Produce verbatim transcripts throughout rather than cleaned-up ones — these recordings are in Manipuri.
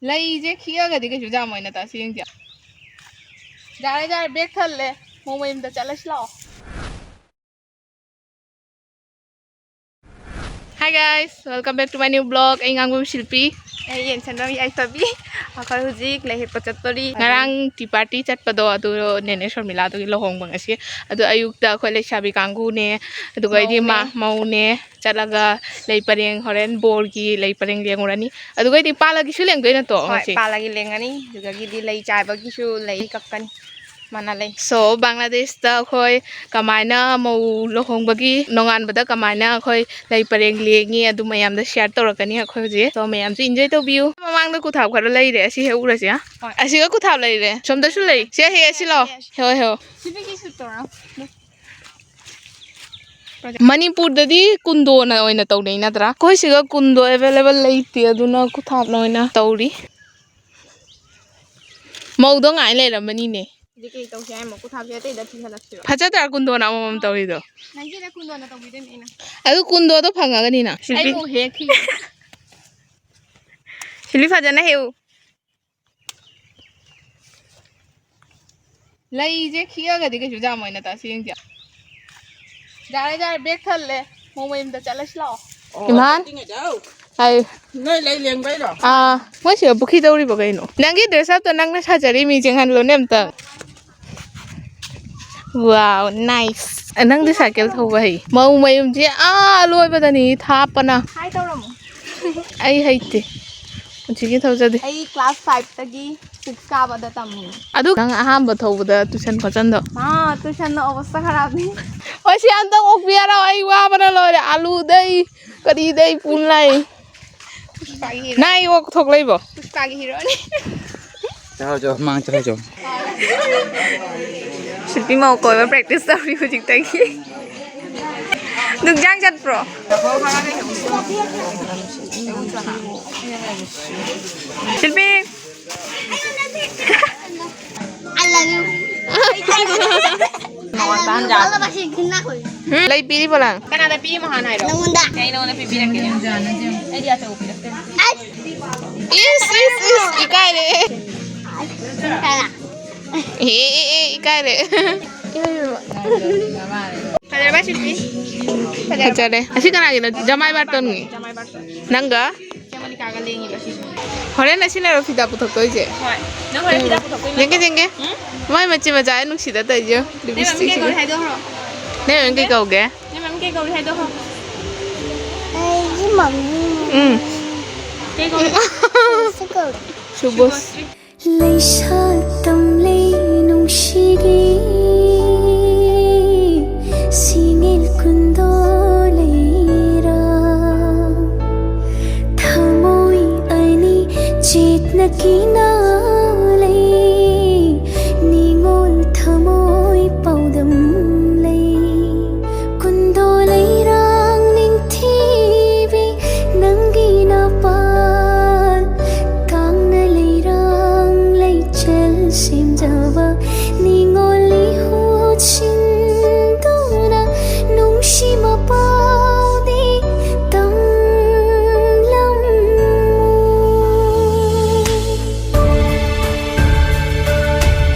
ꯂꯩꯁꯦ ꯈꯤꯛꯑꯒꯗꯤ ꯀꯩꯁꯨ ꯌꯥꯝꯃꯣꯏꯅ ꯇꯥꯁꯤ ꯌꯦꯡꯁꯦ꯫ ꯌꯥꯔꯦ ꯌꯥꯔꯦ, ꯕꯦꯛ ꯊꯜꯂꯦ꯫ ꯃꯣꯡ ꯃꯌꯨꯝꯗ ꯆꯠꯂꯁꯤ ꯂꯥꯛꯑꯣ꯫ Hi guys, welcome back to my new vlog. ꯑꯩ ꯉꯥꯡꯕꯝ ꯁꯤꯜꯄꯤ꯫ ꯑꯩ ꯌꯦꯟ ꯁꯦꯟꯕꯝ ꯌꯥꯏꯐꯕꯤ꯫ ꯑꯩꯈꯣꯏ ꯍꯧꯖꯤꯛ ꯂꯩ ꯍꯦꯛꯄ ꯆꯠꯇꯣꯔꯤ꯫ ꯉꯔꯥꯡ tea party ꯆꯠꯄꯗꯣ ꯑꯗꯨ ꯅꯦꯅꯦ ꯁꯣꯔꯃꯤꯂꯥꯗꯨꯒꯤ ꯂꯨꯍꯣꯡꯕ ꯉꯁꯤ꯫ ꯑꯗꯨ ꯑꯌꯨꯛꯇ ꯑꯩꯈꯣꯏ ꯂꯩꯁꯥꯕꯤ ꯀꯥꯡꯕꯨꯅꯦ, ꯑꯗꯨꯒ ꯑꯩꯗꯤ ꯃꯥ ꯃꯧꯅꯦ꯫ ꯃꯧꯅꯦ ꯆꯠꯂꯒ ꯂꯩ ꯄꯔꯦꯡ, ꯍꯣꯔꯦꯟ ꯕꯣꯔꯒꯤ ꯂꯩ ꯄꯔꯦꯡ ꯂꯦꯡꯉꯨꯔꯅꯤ꯫ ꯑꯗꯨꯒ ꯑꯩꯗꯤ ꯄꯥꯜꯂꯒꯤꯁꯨ ꯂꯦꯡꯗꯣꯏ ꯅꯠꯇ꯭ꯔꯣ ꯍꯣꯏ, ꯉꯁꯤ? ꯄꯥꯜꯂꯒꯤ ꯂꯦꯡꯉꯅꯤ꯫ ꯑꯗꯨꯗꯒꯤꯗꯤ ꯂꯩ ꯆꯥꯏꯕꯒꯤꯁꯨ ꯂꯩ ꯀꯛꯀꯅꯤ꯫ ꯃꯅꯥ ꯂꯩ꯫ So, ꯕꯪꯒ꯭ꯂꯥꯗꯦꯁꯇ ꯑꯩꯈꯣꯏ ꯀꯃꯥꯏꯅ ꯃꯧ ꯂꯨꯍꯣꯡꯕꯒꯤ ꯅꯣꯡꯉꯥꯟꯕꯗ ꯀꯃꯥꯏꯅ ꯑꯩꯈꯣꯏ ꯂꯩ ꯄꯔꯦꯡ ꯂꯦꯡꯉꯤ, ꯑꯗꯨ ꯃꯌꯥꯝꯗꯣ share ꯇꯧꯔꯛꯀꯅꯤ ꯑꯩꯈꯣꯏ ꯍꯧꯖꯤꯛ꯫ So, ꯃꯌꯥꯝꯁꯨ enjoy ꯇꯧꯕꯤꯌꯨ꯫ ꯃꯃꯥꯡꯗ ꯀꯨꯊꯥꯞ ꯈꯔ ꯂꯩꯔꯦ, ꯑꯁꯤ ꯍꯦꯛ ꯎꯔꯁꯤ꯫ ꯍꯣꯏ꯫ ꯑꯁꯤꯒ ꯀꯨꯊꯥꯞ ꯂꯩꯔꯦ꯫ ꯁꯣꯝꯗꯁꯨ ꯂꯩ꯫ ꯁꯦ, ꯍꯦꯛ ꯑꯁꯤ ꯂꯥꯛꯑꯣ꯫ ꯍꯦꯛꯑꯣ, ꯍꯦꯛꯑꯣ꯫ ꯁꯤꯕꯤꯒꯤ shoot ꯇꯧꯔꯣ꯫ ꯃꯅꯤꯄꯨꯔꯗꯗꯤ ꯀꯨꯟꯗꯣꯅ ꯑꯣꯏꯅ ꯇꯧꯅꯩ ꯅꯠꯇ꯭ꯔꯥ? ꯑꯩꯈꯣꯏ ꯁꯤꯒ ꯀꯨꯟꯗꯣ available ꯂꯩꯇꯦ, ꯑꯗꯨꯅ ꯀꯨꯊꯥꯞꯅ ꯑꯣꯏꯅ ꯇꯧꯔꯤ꯫ ꯃꯧꯗꯣ ꯉꯥꯏ ꯂꯩꯔꯝꯃꯅꯤꯅꯦ꯫ ꯑꯗꯨꯗꯤ ꯀꯩ ꯇꯧꯁꯦ ꯍꯥꯏꯃꯣ? ꯀꯨꯊꯥꯞꯁꯦ ꯑꯇꯩꯗ ꯊꯤꯟꯍꯜꯂꯛꯁꯤꯔꯣ? ꯐꯖꯗ꯭ꯔꯥ ꯀꯨꯟꯗꯣꯅ ꯑꯃꯃꯝ ꯇꯧꯔꯤꯗꯣ? ꯅꯪꯒꯤꯅ ꯀꯨꯟꯗꯣꯅ ꯇꯧꯕꯤꯗꯣꯏꯅꯦ ꯑꯩꯅ꯫ ꯑꯗꯨ ꯀꯨꯟꯗꯣꯗꯣ ꯐꯪꯉꯒꯅꯤꯅ꯫ ꯁꯤꯜꯄꯤ꯫ ꯑꯩꯕꯨ ꯍꯦꯛꯈꯤ꯫ ꯁꯤꯜꯄꯤ ꯐꯖꯅ ꯍꯦꯛꯎ꯫ ꯂꯩꯁꯦ ꯈꯤꯛꯑꯒꯗꯤ ꯀꯩꯁꯨ ꯌꯥꯝꯃꯣꯏꯅ ꯇꯥꯁꯤ ꯌꯦꯡꯁꯦ꯫ ꯌꯥꯔꯦ ꯌꯥꯔꯦ, ꯕꯦꯛ ꯊꯜꯂꯦ꯫ ꯃꯣꯡ ꯃꯌꯨꯝꯗ ꯆꯠꯂꯁꯤ ꯂꯥꯛꯑꯣ꯫ ꯏꯃꯥꯟ꯫ ꯍꯥꯏ꯫ ꯅꯣꯏ ꯂꯩ ꯂꯦꯡꯕꯩꯔꯣ? ꯑꯥ, ꯃꯣꯏ ꯁꯤꯗ ꯄꯨꯈ꯭ꯔꯤ ꯇꯧꯔꯤꯕ ꯀꯩꯅꯣ? ꯅꯪꯒꯤ dress up ꯇꯣ ꯅꯪꯅ ꯁꯥꯖꯔꯤ ꯃꯤ ꯌꯦꯡꯍꯜꯂꯣꯅꯦ ꯑꯝꯇ꯫ Wow, nice. ꯅꯪꯗꯤ ꯁꯥꯏꯀꯜ ꯊꯧꯕ ꯍꯩ꯫ ꯃꯧ ꯃꯌꯨꯝꯁꯦ ꯑꯥ ꯂꯣꯏꯕꯗꯅꯤ ꯊꯥꯞꯄꯅ꯫ ꯍꯥꯏ ꯇꯧꯔꯝꯃꯣ꯫ ꯑꯩ ꯍꯩꯇꯦ꯫ ꯄꯨꯟꯁꯤꯒꯤ ꯊꯧꯖꯗꯦ꯫ ꯑꯩ class five ꯇꯒꯤ six ꯀꯥꯕꯗ ꯇꯝꯃꯤ꯫ ꯑꯗꯨ ꯅꯪ ꯑꯍꯥꯟꯕ ꯊꯧꯕꯗ ꯇꯨꯁꯟ ꯈꯣꯠꯆꯟꯗꯣ? ꯑꯥ, ꯇꯨꯁꯟꯅ ꯑꯣꯕꯁꯇꯥ ꯈꯔꯥꯞꯅꯤ꯫ ꯍꯣꯏ, ꯁꯤ ꯑꯝꯇꯪ ꯑꯣꯛꯄꯤꯔꯣ, ꯑꯩ ꯋꯥꯕꯅ ꯂꯣꯏꯔꯦ꯫ ꯑꯂꯨꯗꯩ ꯀꯔꯤꯗꯩ ꯄꯨꯟ ꯂꯥꯛꯏ꯫ ꯄꯨꯁꯄꯥꯒꯤ ꯍꯤꯔꯣ꯫ ꯅꯪ ꯑꯩ ꯑꯣꯛ ꯊꯣꯛꯂꯛꯏꯕꯣ? ꯄꯨꯁꯄꯥꯒꯤ ꯍꯤꯔꯣꯅꯤ꯫ ꯆꯠꯂꯣ, ꯆꯠꯂꯣ, ꯃꯥꯡ ꯆꯠꯂꯣ, ꯆꯠꯂꯣ꯫ ꯁꯤꯜꯄꯤ ꯃꯧ ꯀꯣꯏꯕ practice ꯇꯧꯔꯤ ꯍꯧꯖꯤꯛꯇꯒꯤ꯫ ꯅꯨꯡꯖꯥꯡ ꯆꯠꯄ꯭ꯔꯣ? ꯁꯤꯜꯄꯤ꯫ I love you. ꯇꯥꯍꯟꯖꯥꯕ꯫ ꯃꯁꯤ ꯈꯤꯠꯅ ꯈꯣꯏ꯫ ꯍꯨꯝ? ꯂꯩ ꯄꯤꯔꯤꯕꯣ ꯅꯪ? ꯀꯅꯥꯗ ꯄꯤꯔꯤꯃꯣ ꯍꯥꯟꯅ ꯍꯥꯏꯔꯣ? ꯅꯪꯉꯣꯟꯗ꯫ ꯑꯩ ꯅꯉꯣꯟꯗ ꯄꯤꯕꯤꯔꯛꯀꯦ꯫ ꯑꯩꯗꯤ ꯑꯆꯧꯕ ꯄꯤꯔꯛꯀꯦ꯫ ꯑꯁ! ꯏꯁ, ꯏꯁ, ꯏꯁ, ꯏꯀꯥꯏꯔꯦ꯫ ꯀꯅꯥ? ꯑꯦ, ꯑꯦ, ꯑꯦ, ꯏꯀꯥꯏꯔꯦ꯫ ꯐꯖꯔꯕ ꯁꯤꯗꯤ? ꯐꯖꯔꯦ꯫ ꯑꯁꯤ ꯀꯅꯥꯒꯤꯅꯣ? ꯖꯃꯥꯏ ꯕꯥꯔꯇꯣꯟꯒꯤ? ꯖꯃꯥꯏ ꯕꯥꯔꯇꯣꯟ꯫ ꯅꯪꯒ? ꯆꯦ ꯃꯣꯅꯤꯀꯥꯒ ꯂꯦꯡꯉꯤꯕ ꯁꯤꯁꯨ꯫ ꯍꯣꯔꯦꯟ ꯑꯁꯤꯅ ꯐꯤꯗꯥ ꯄꯨꯊꯣꯛꯇꯣꯏꯁꯦ꯫ ꯍꯣꯏ꯫ ꯅꯪ ꯍꯣꯔꯦꯟ ꯎꯝ꯫ ꯐꯤꯗꯥ ꯄꯨꯊꯣꯛꯇꯣꯏ ꯌꯦꯡꯒꯦ, ꯅꯠꯇ꯭ꯔꯣ? ꯌꯦꯡꯒꯦ꯫ ꯎꯝ? ꯃꯥꯏ ꯃꯆꯤꯟ ꯃꯆꯥ ꯅꯨꯡꯁꯤꯗ ꯇꯧꯔꯤꯁꯦ꯫ ꯅꯣꯏ ꯃꯃꯤꯡ ꯀꯩ ꯀꯧꯔꯤ ꯍꯥꯏꯗꯣ ꯍꯣꯔꯣ? ꯅꯣꯏ ꯃꯃꯤꯡ ꯀꯩ ꯀꯧꯒꯦ? ꯅꯣꯏ ꯃꯃꯤꯡ ꯀꯩ ꯀꯧꯔꯤ ꯍꯥꯏꯗꯣ ꯍꯣꯔꯣ? ꯑꯩꯒꯤ ꯃꯃꯤꯡ ꯎꯝ꯫ ꯀꯩ ꯀꯧꯔꯤ? ꯁꯨꯕꯣꯁ ꯀꯧꯔꯤ꯫ ꯁꯨꯕꯣꯁ꯫ ꯁꯨꯕꯣꯁ꯭ꯔꯤ꯫ ꯂꯩꯁꯥ ꯇꯝꯂꯦ ꯅꯨꯡꯁꯤꯒꯤ ꯁꯤꯡꯉꯤꯜ ꯀꯨꯟꯗꯣ ꯂꯩꯔꯥ꯫ ꯊꯃꯣꯏ ꯑꯅꯤ ꯆꯦꯠꯅ ꯀꯤꯅ ꯂꯩ, ꯅꯤꯉꯣꯜ ꯊꯃꯣꯏ ꯄꯥꯎꯗꯝ ꯂꯩ꯫ ꯀꯨꯟꯗꯣ ꯂꯩꯔꯥꯡ ꯅꯤꯡꯊꯤꯕꯤ ꯅꯪꯒꯤ ꯅꯄꯥꯜ ꯀꯥꯡꯅ ꯂꯩꯔꯥꯡ ꯂꯩꯆꯜ ꯁꯦꯝꯖꯕ ꯅꯤꯉꯣꯜ ꯏꯍꯨꯠꯁꯤꯡꯗꯨꯅ ꯅꯨꯡꯁꯤ ꯃꯄꯥꯎꯗꯤ ꯇꯝꯂꯝꯃꯨ꯫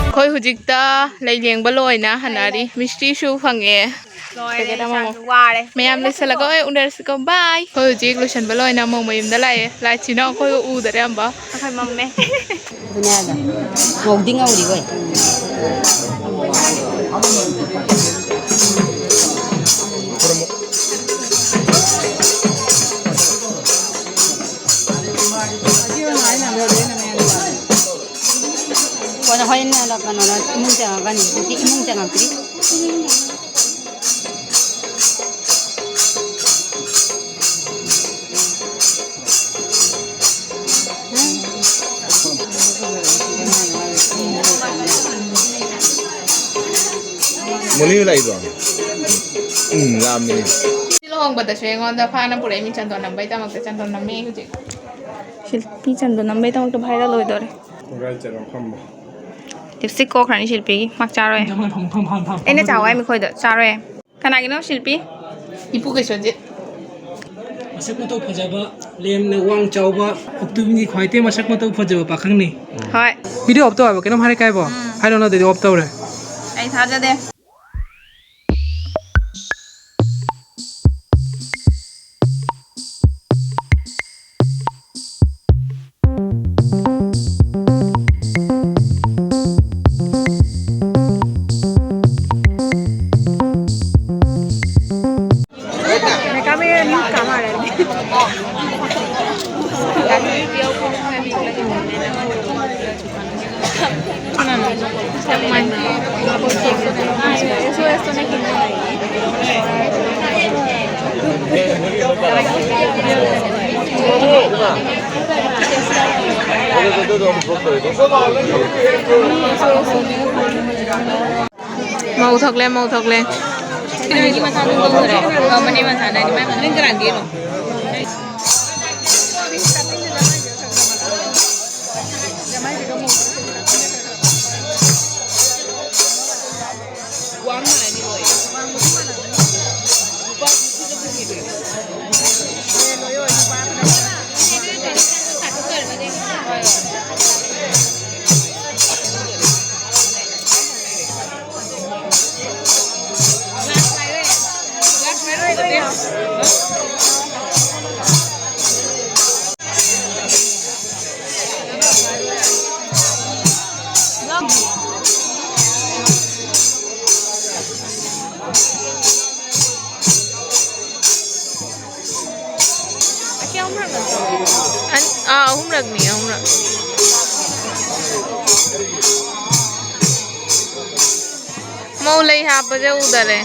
ꯑꯩꯈꯣꯏ ꯍꯧꯖꯤꯛꯇ ꯂꯩ ꯂꯦꯡꯕ ꯂꯣꯏꯅ ꯍꯟꯅꯔꯤ꯫ ꯃꯤꯁꯇ꯭ꯔꯤꯁꯨ ꯐꯪꯉꯦ꯫ ꯂꯣꯏꯔꯦ, ꯀꯩꯗꯧꯔꯝꯃꯣ? ꯏꯆꯥꯁꯨ ꯋꯥꯔꯦ꯫ ꯃꯌꯥꯝ ꯂꯣꯏꯁꯤꯜꯂꯒ ꯍꯣꯏ ꯎꯅꯔꯁꯤꯀꯣ꯫ ꯕꯥꯏ꯫ ꯑꯩꯈꯣꯏ ꯍꯧꯖꯤꯛ ꯂꯣꯏꯁꯤꯟꯕ ꯂꯣꯏꯅ ꯃꯧ ꯃꯌꯨꯝꯗ ꯂꯥꯛꯑꯦ꯫ ꯂꯥꯏꯠꯁꯤꯅ ꯑꯩꯈꯣꯏꯒ ꯎꯗꯔꯦ ꯑꯝꯕ꯫ ꯑꯩꯈꯣꯏ ꯃꯝꯃꯦ꯫ ꯑꯗꯨꯅꯦ ꯍꯥꯏꯗꯣ꯫ ꯉꯧꯗꯤ ꯉꯧꯔꯤ ꯍꯣꯏ꯫ ꯀꯣꯟꯅ ꯍꯣꯔꯦꯟ ꯀꯩꯅꯣꯅ ꯏꯃꯨꯡ ꯆꯪꯉꯛꯀꯅꯤ꯫ ꯍꯧꯖꯤꯛ ꯏꯃꯨꯡ ꯆꯪꯉꯛꯇ꯭ꯔꯤ꯫ ꯃꯣꯅꯤ ꯂꯥꯛꯏꯕ꯭ꯔꯣ? ꯎꯝ, ꯂꯥꯛꯑꯝꯃꯦ꯫ ꯂꯨꯍꯣꯡꯕꯗꯁꯨ ꯑꯩꯉꯣꯟꯗ ꯐꯥꯅ ꯄꯨꯔꯛꯏ, ꯃꯤ ꯆꯟꯗꯣꯟ ꯅꯝꯕꯩꯗꯃꯛꯇ꯫ ꯆꯟꯗꯣꯟ ꯅꯝꯃꯦ ꯍꯧꯖꯤꯛ꯫ ꯁꯤꯜꯄꯤ ꯆꯟꯗꯣꯟ ꯅꯝꯕꯩꯗꯃꯛꯇ viral ꯑꯣꯏꯗꯣꯔꯦ꯫ ꯈꯣꯡꯒ꯭ꯔꯥꯏ ꯆꯟꯕ ꯐꯝꯕ꯫ ꯂꯤꯞꯁꯇꯤꯛ ꯀꯣꯛꯈ꯭ꯔꯅꯤ ꯁꯤꯜꯄꯤꯒꯤ, ꯃꯥ ꯆꯥꯔꯣꯏ꯫ ꯐꯝ, ꯐꯝ, ꯐꯝ, ꯐꯝ, ꯐꯝ, ꯑꯩꯅ ꯐꯝ, ꯆꯥꯎ ꯐꯝ꯫ ꯍꯥꯏ ꯃꯈꯣꯏꯗ ꯆꯥꯔꯣꯏ꯫ ꯀꯅꯥꯒꯤꯅꯣ ꯁꯤꯜꯄꯤ? ꯏꯄꯨ ꯀꯩꯁꯣꯟꯖꯤꯠ꯫ ꯃꯁꯛ ꯃꯇꯧ ꯐꯖꯕ, ꯂꯦꯝꯅ ꯋꯥꯡ ꯆꯥꯎꯕ, ꯎꯛꯇꯨꯕꯤꯒꯤ ꯈ꯭ꯋꯥꯏꯗꯩ ꯃꯁꯛ ꯃꯇꯧ ꯐꯖꯕ ꯄꯥꯈꯪꯅꯤ꯫ ꯍꯣꯏ꯫ ꯚꯤꯗꯤꯑꯣ ꯑꯣꯐ ꯇꯧ ꯍꯥꯏꯕ, ꯀꯩꯅꯣꯝ ꯍꯥꯏꯔꯛꯀꯦ ꯍꯥꯏꯕꯣ? ꯎꯝ꯫ ꯍꯥꯏꯔꯣ, ꯅꯠꯇ꯭ꯔꯗꯤ ꯑꯣꯐ ꯇꯧꯔꯦ꯫ ꯑꯩ ꯊꯥꯖꯗꯦ꯫ ꯃꯧ ꯊꯣꯛꯂꯦ, ꯃꯧ ꯊꯣꯛꯂꯦ꯫ ꯀꯩꯅꯣꯒꯤ ꯃꯆꯥꯗꯣ ꯇꯧꯗꯣꯔꯦ꯫ ꯑ, ꯃꯅꯦ ꯃꯆꯥꯅ ꯍꯥꯏꯗꯤ ꯃꯥꯏ ꯃꯆꯥ꯫ ꯅꯪ ꯀꯅꯥꯒꯤꯅꯣ? ꯋꯥ ꯃꯥꯟꯅꯅꯤ ꯂꯣꯏ꯫ ꯂꯨꯄꯥ ꯅꯤꯐꯨꯗ ꯄꯨꯈꯤꯗꯣꯏꯅꯦ꯫ ꯑꯁꯤ ꯑꯍꯨꯝꯔꯛ ꯅꯠꯇ꯭ꯔꯣ? ꯑꯟ-, ꯑꯥ, ꯑꯍꯨꯝꯔꯛꯅꯤ, ꯑꯍꯨꯝꯔꯛ꯫ ꯃꯧ ꯂꯩ ꯍꯥꯞꯄꯁꯦ ꯎꯗꯔꯦ꯫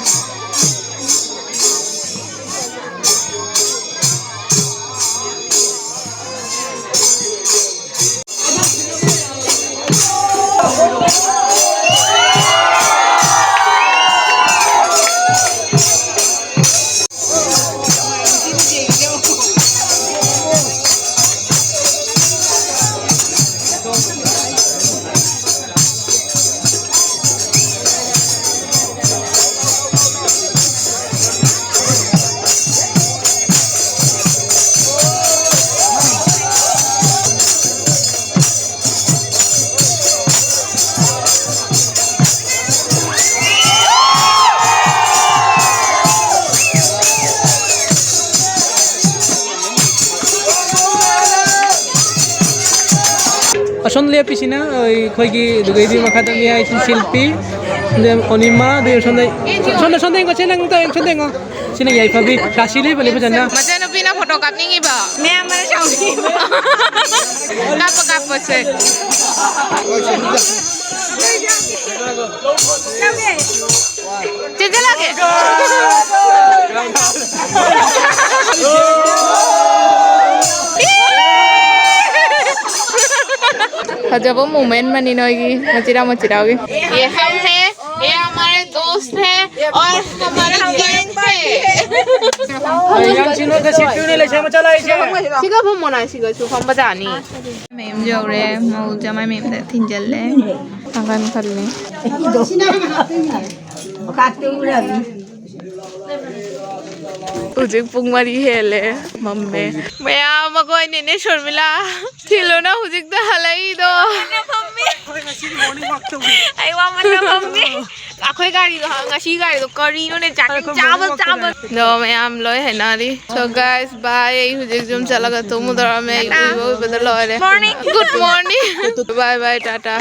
ꯁꯣꯝ ꯂꯦꯞꯄꯤꯁꯤꯅ ꯑꯩꯈꯣꯏꯒꯤ ꯑꯗꯨꯒꯩꯗꯤ ꯃꯈꯥꯗ ꯃꯤꯌꯥꯏꯁꯤ ꯁꯤꯜꯄꯤ, ꯑꯗꯩ ꯑꯣꯅꯤꯃꯥ, ꯑꯗꯩ ꯁꯣꯝꯗ, ꯁꯣꯝꯗ, ꯁꯣꯝꯗ ꯌꯦꯡꯉꯣ, ꯁꯤ ꯅꯪ ꯇꯧ, ꯁꯣꯝꯗ ꯌꯦꯡꯉꯣ꯫ ꯁꯤꯅ ꯌꯥꯏꯐꯕꯤ, ꯔꯥꯁꯤ ꯂꯩꯕꯅꯤ ꯐꯖꯅ꯫ ꯃꯆꯟꯅꯨꯄꯤꯅ ꯐꯣꯇꯣ ꯀꯥꯞꯅꯤꯡꯉꯤꯕ꯫ ꯃꯌꯥꯝ ꯑꯃꯅ ꯁꯥꯎꯅꯤꯡꯉꯤꯕ꯫ ꯀꯥꯞꯄ, ꯀꯥꯞꯄꯁꯦ꯫ ꯆꯦꯟꯁꯤꯜꯂꯛꯀꯦ꯫ ꯐꯖꯕ ꯃꯣꯃꯦꯟ ꯃꯅꯤ ꯅꯣꯏꯒꯤ ꯃꯆꯤꯔꯥꯎ ꯃꯆꯤꯔꯥꯎꯒꯤ꯫ ये हम है, ये हमारे दोस्त हैं और हमारा गैंग है। ꯁꯤꯒ ꯐꯝꯃꯣꯅ, ꯁꯤꯒꯁꯨ ꯐꯝꯕ ꯌꯥꯅꯤ꯫ ꯃꯦꯝ ꯌꯧꯔꯦ, ꯃꯧ ꯖꯃꯥꯏ ꯃꯦꯝꯗ ꯊꯤꯟꯖꯜꯂꯦ꯫ ꯊꯥꯡꯒꯜ ꯈꯜꯂꯦ꯫ ꯍꯧꯖꯤꯛ ꯄꯨꯡ ꯃꯔꯤ ꯍꯦꯜꯂꯦ꯫ ꯃꯝꯃꯦ꯫ ꯃꯌꯥꯝ, ꯃꯈꯣꯏꯅꯤꯅꯦ ꯁꯔꯃꯤꯂꯥ꯫ ꯊꯤꯜꯂꯨꯅ ꯍꯧꯖꯤꯛꯇ ꯍꯜꯂꯛꯏꯗꯣ꯫ ꯑꯩ ꯋꯥꯃꯟꯅ ꯐꯝꯃꯤ꯫ ꯑꯩꯈꯣꯏ ꯒꯥꯔꯤꯗꯣ ꯍ-, ꯉꯁꯤ ꯒꯥꯔꯤꯗꯣ ꯀꯔꯤꯅꯣꯅꯦ, ꯆꯥꯛꯀꯤꯡ ꯆꯥꯕ ꯆꯥꯕ꯫ ꯑꯗꯣ ꯃꯌꯥꯝ ꯂꯣꯏ ꯍꯩꯅꯔꯤ꯫ So guys, bye. ꯑꯩ ꯍꯧꯖꯤꯛ ꯌꯨꯝ ꯆꯠꯂꯒ ꯇꯨꯝꯃꯨꯗꯧꯔꯝꯃꯦ꯫ ꯑꯩ ꯎꯏꯕ ꯎꯏꯕꯗ ꯂꯣꯏꯔꯦ꯫ Morning. Good morning. Bye bye, tata.